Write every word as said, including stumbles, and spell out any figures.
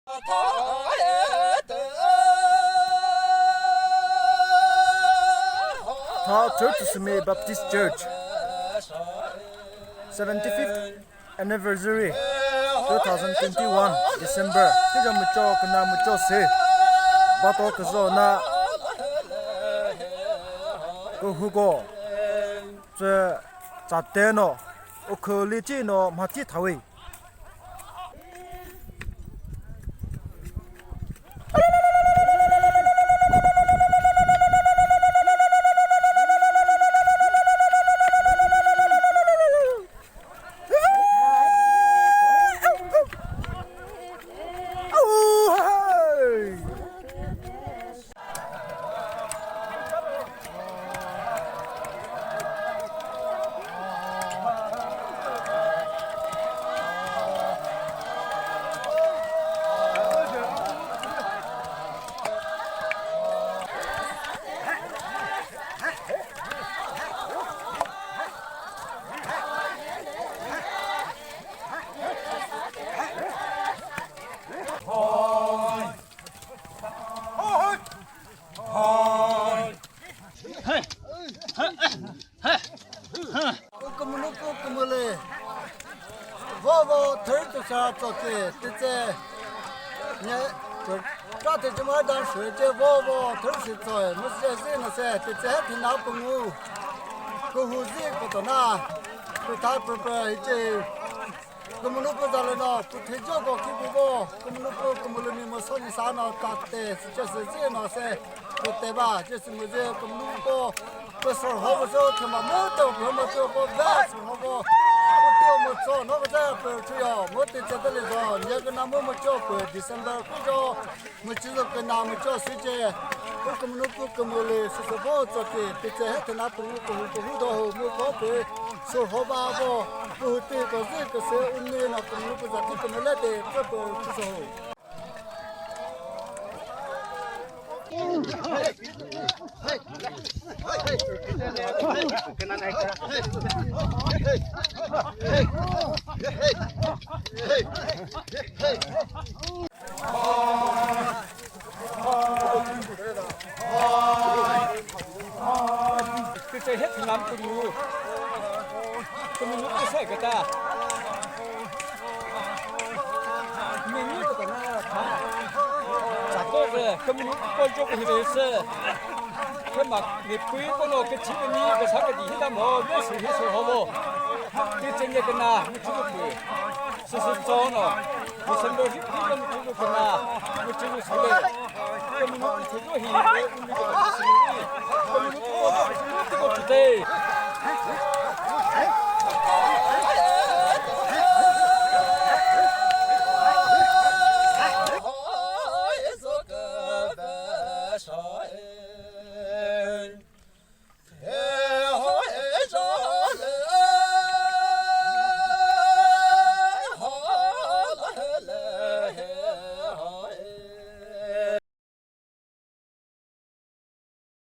Tha Church Sumi Baptist Church, seventy-fifth anniversary, two thousand twenty-one December, hijo mucho kena mucho se, bato kezo na kuhuko, tse tsate no, ukhuli chi no mhathi thawi. Kümünupu kümüle. Vovo thürü tüsa tsotsi tütse. Nye, tra te chuma dan shwe che vovo thürü shi tsoi. Müsü zi nase tütse he thina pungu. Kuhu zi kutona. Kutha purpur hiche. Kümünupu zalüno, püthejoko kikuvo, kümünupu kümülümi müsoni sano tate, sichesü zino se, kuteba, chesü müzü kümünupu, püsor hobo so, thüma mütü, püma tü, po ve, sor hobo, pütü mütso, no ve, pütüyo, mütü cheteli zo, nyeküna mü mücho, pü December kujo, Müchizü küna mücho süce, u kümünu pu kümüli süsü vo tsoti, pitse he thüna pühu pühu pühu do hu mu ko pü, sü ho ba vo, pühu ti ko zü küsü ümni na kümünu pu zati kümüle de pü pü küsü hu. Küche he thüngam küngu. Kümünu küse küta. Mini küta na tha. Chako küse kümünu kojo küse. Kema ni pui kono küchi ni küsa küdi hita mo ne su hi su homo. Küche ne küna mi chu pui. Süsü tsono, December fifteen kümünu thüzü küna, kümünu thüzü küna, kümünu thüzü hi, kümünu thüzü küna, kümünu thüzü küna.